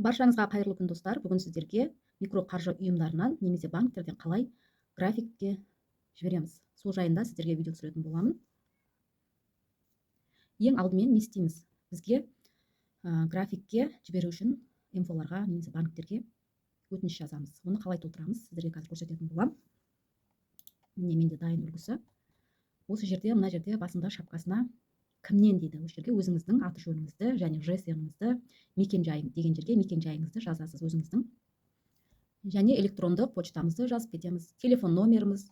Баршаңызға қайырлы күн, достар! Бүгін сіздерге микроқаржы ұйымдарынан немесе банктерден қалай графикке жібереміз, сол жайында сіздерге видео түсіретін боламын. Ең алдымен не істейміз? Бізге графикке жіберу үшін МФО-ларға немесе банктерге өтініш жазамыз. Оны қалай толтырамыз, сіздерге қазір көрсететін боламын. Міне, менде дайын үлгісі осы жерде. Мына жерде басында шапкасына «Кімнен» дейді. Осы жерге өзіңіздің аты жөніңізді және ЖСН-іңізді, мекен жай деген жерге мекен жайыңызды жазасыз өзіңіздің және электрондық почтамызды жазып кетеміз, телефон номеріміз.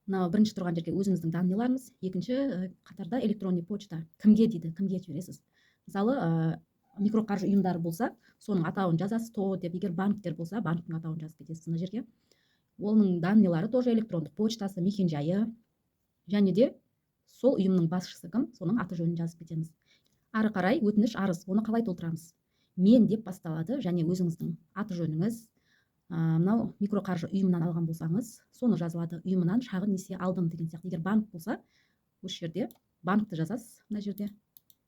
Мынау бірінші тұрған жерге өзіміздің данный ларымыз, екінші қатарда электронный почта. «Кімге» дейді, кімге жібересіз? Мысалы, микроқаржы ұйымдары болса, соның атауын жазасыз, ТОО деп. Егер банктер болса, банктің атауын жазып кетесіз мына жерге, оның данный лары тоже, электрондық почтасы, мекен жайы және де сол ұйымның басшысы кім, соның аты жөнін жазып кетеміз. Ары қарай өтініш, арыз. Оны қалай толтырамыз? «Мен» деп басталады және өзіңіздің аты жөніңіз. Мынау микроқаржы ұйымынан алған болсаңыз, соны жазылады, ұйымынан шағын несие алдым деген сияқты. Егер банк болса, осы жерде банкті жазасыз. Мына жерде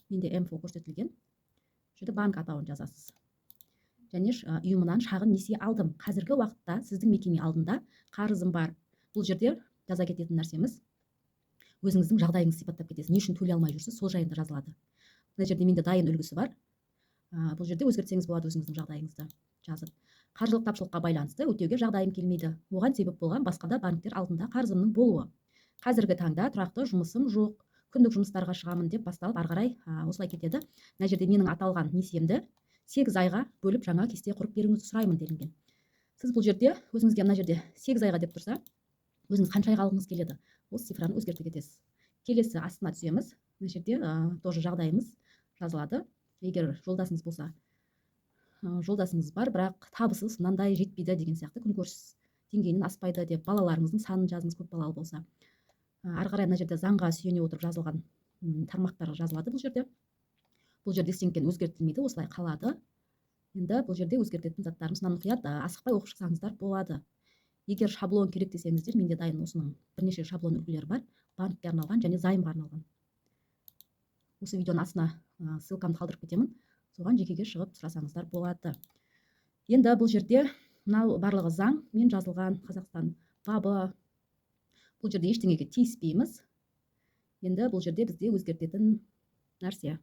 менде МФО көрсетілген, бұл жерде банк атауын жазасыз және ұйымынан шағын несие алдым, қазіргі уақытта сіздің мекеме алдында қарызым бар. Бұл жерде жаза кететін нәрсеміз, өзіңіздің жағдайыңызды сипаттап кетесіз, не үшін төлей алмай жүрсіз, сол жайында жазылады. Мына жерде менде дайын үлгісі бар. Бұл жерде өзгертсеңіз болады өзіңіздің жағдайыңызды жазып. Қаржылық тапшылыққа байланысты өтеуге жағдайым келмейді, оған себеп болған басқа да банктер алдында қарызымның болуы. Қазіргі таңда тұрақты жұмысым жоқ, күндік жұмыстарға шығамын деп басталып, ары қарай осылай кетеді. Мына жерде менің аталған несиемді 8 айға бөліп, жаңа кесте құрып беруіңізді сұраймын делінген. Сіз бұл жерде өзіңізге мына жерде 8 айға деп тұрса, өзіңіз қанша айға алғыңыз келеді, осы цифраны өзгерте кетесіз. Келесі астына түсеміз. Мына жерде тоже жағдайымыз жазылады. Егер жолдасыңыз болса, жолдасыңыз бар, бірақ табысы мынандай, жетпейді деген сияқты, күнкөріс деңгейінен аспайды деп. Балаларыңыздың санын жазыңыз, көп балалы болса. Ары қарай мына жерде заңға сүйене отырып жазылған тармақтар жазылады. Бұл жерде ештеңе өзгертілмейді, осылай қалады. Енді бұл жерде өзгертетін заттарымыз мына мұқият, асықпай оқып шықсаңыздар болады. Егер шаблон керек десеңіздер, менде дайын осының бірнеше шаблон үлгілері бар, банкке арналған және займға арналған. Осы видеоның астына ссылка мды қалдырып кетемін, соған жекеге шығып сұрасаңыздар болады. Енді бұл жерде мынау барлығы заңмен жазылған, Қазақстан бабы. Бұл жерде ештеңеге тиіспейміз. Енді бұл жерде бізде өзгертетін нәрсе,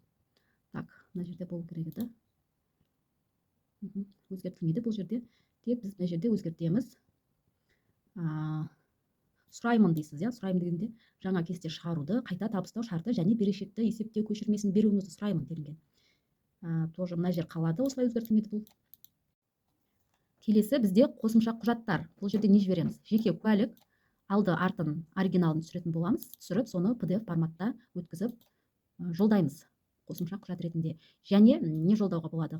так, мына жерде болу керек еді. Өзгертілмейді бұл жерде, тек біз мына жерде өзгертеміз. Сұраймын дейсіз, иә. Сұраймын дегенде жаңа кесте шығаруды, қайта табыстау шарты және берешекті есептеу көшірмесін беруіңізді сұраймын делінген. Тоже мына жер қалады осылай, өзгертілмейді бұл. Келесі бізде қосымша құжаттар. Бұл жерде не жібереміз? Жеке куәлік алды артын оригиналын түсіретін боламыз. Түсіріп, соны PDF форматта өткізіп, жолдаймыз қосымша құжат ретінде. Және не жолдауға болады?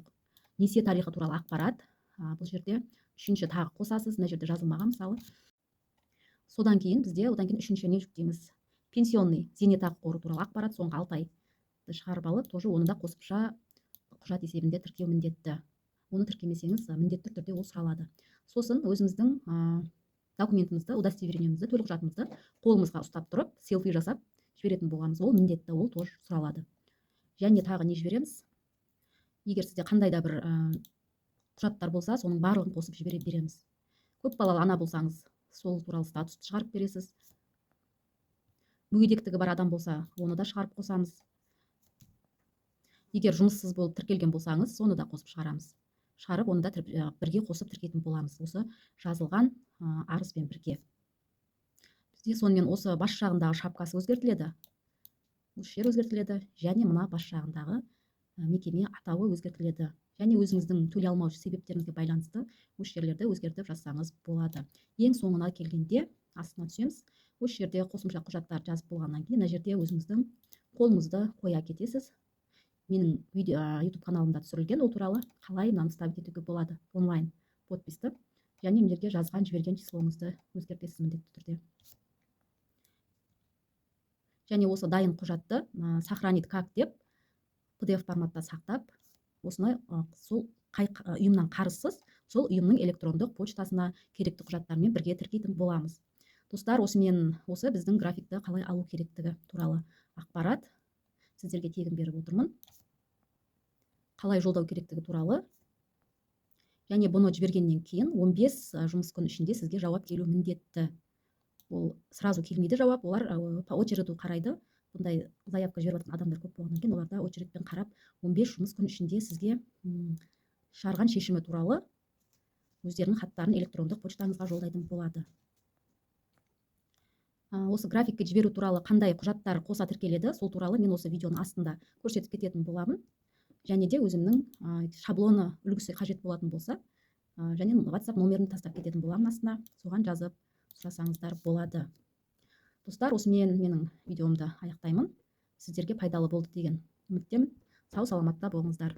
Несие тарихы туралы ақпарат. Бұл жерде үшінші тағы қосасыз, мына жерде жазылмаған, мысалы. Содан кейін бізде, одан кейін үшінші не жүктейміз? Пенсионный, зейнетақы қоры туралы ақпарат, соңғы 6 айды шығарып алып, тоже оны да қосымша құжат есебінде тіркеу міндетті. Оны тіркемесеңіз, міндетті түрде ол сұралады. Сосын өзіміздің документімізді, удостоверение мізді, төлқұжатымызды қолымызға ұстап тұрып, селфи жасап жіберетін боламыз. Ол міндетті, ол тоже сұралады. Және тағы не жібереміз? Егер сізде қандай да бір құжаттар болса, соның барлығын қосып жібере береміз. Көп балалы ана болсаңыз, сол туралы статусты шығарып бересіз. Мүгедектігі бар адам болса, оны да шығарып қосамыз. Егер жұмыссыз болып тіркелген болсаңыз, соны да қосып шығарамыз. Шығарып, оны да бірге қосып тіркейтін боламыз осы жазылған арызбен бірге. Бізде сонымен осы бас жағындағы шапкасы өзгертіледі, осы жер өзгертіледі және мына бас жағындағы мекеме атауы өзгертіледі. Және өзіңіздің төлей алмау себептеріңізге байланысты осы жерлерді өзгертіп жазсаңыз болады. Ең соңына келгенде астына түсеміз. Осы жерде қосымша құжаттар жазып болғаннан кейін мына жерде өзіңіздің қолыңызды қоя кетесіз. Менің видео, YouTube каналымда түсірілген ол туралы, қалай мынаны ставить етуге болады онлайн подпись ті. Және мына жерге жазған, жіберген число ңызды өзгертесіз міндетті түрде. Және осы дайын құжатты «сохранить как» деп PDF форматта сақтап, осыны сол қай ұйымнан қарызсыз, сол ұйымның электрондық почтасына керекті құжаттармен бірге тіркейтін боламыз. Достар, осымен осы біздің графикті қалай алу керектігі туралы ақпарат сіздерге тегін беріп отырмын. Қалай жолдау керектігі туралы. Және бұны жібергеннен кейін 15 жұмыс күн ішінде сізге жауап келу міндетті. Ол сразу келмейді жауап, олар по очереди қарайды. Бұндай заявка жіберіп жатқан адамдар көп болғаннан кейін, олар да очередьпен қарап, 15 жұмыс күн ішінде сізге шығарған шешімі туралы өздерінің хаттарын электрондық почтаңызға жолдайтын болады. Осы графикке жіберу туралы қандай құжаттар қоса тіркеледі, сол туралы мен осы видеоның астында көрсетіп кететін боламын. Және де өзімнің шаблоны, үлгісі қажет болатын болса, және WhatsApp номерін тастап кететін боламын астына, соған жазып сұрасаңыздар болады. Достар, осымен менің видеомды аяқтаймын. Сіздерге пайдалы болды деген үміттемін. Сау саламатта болыңыздар.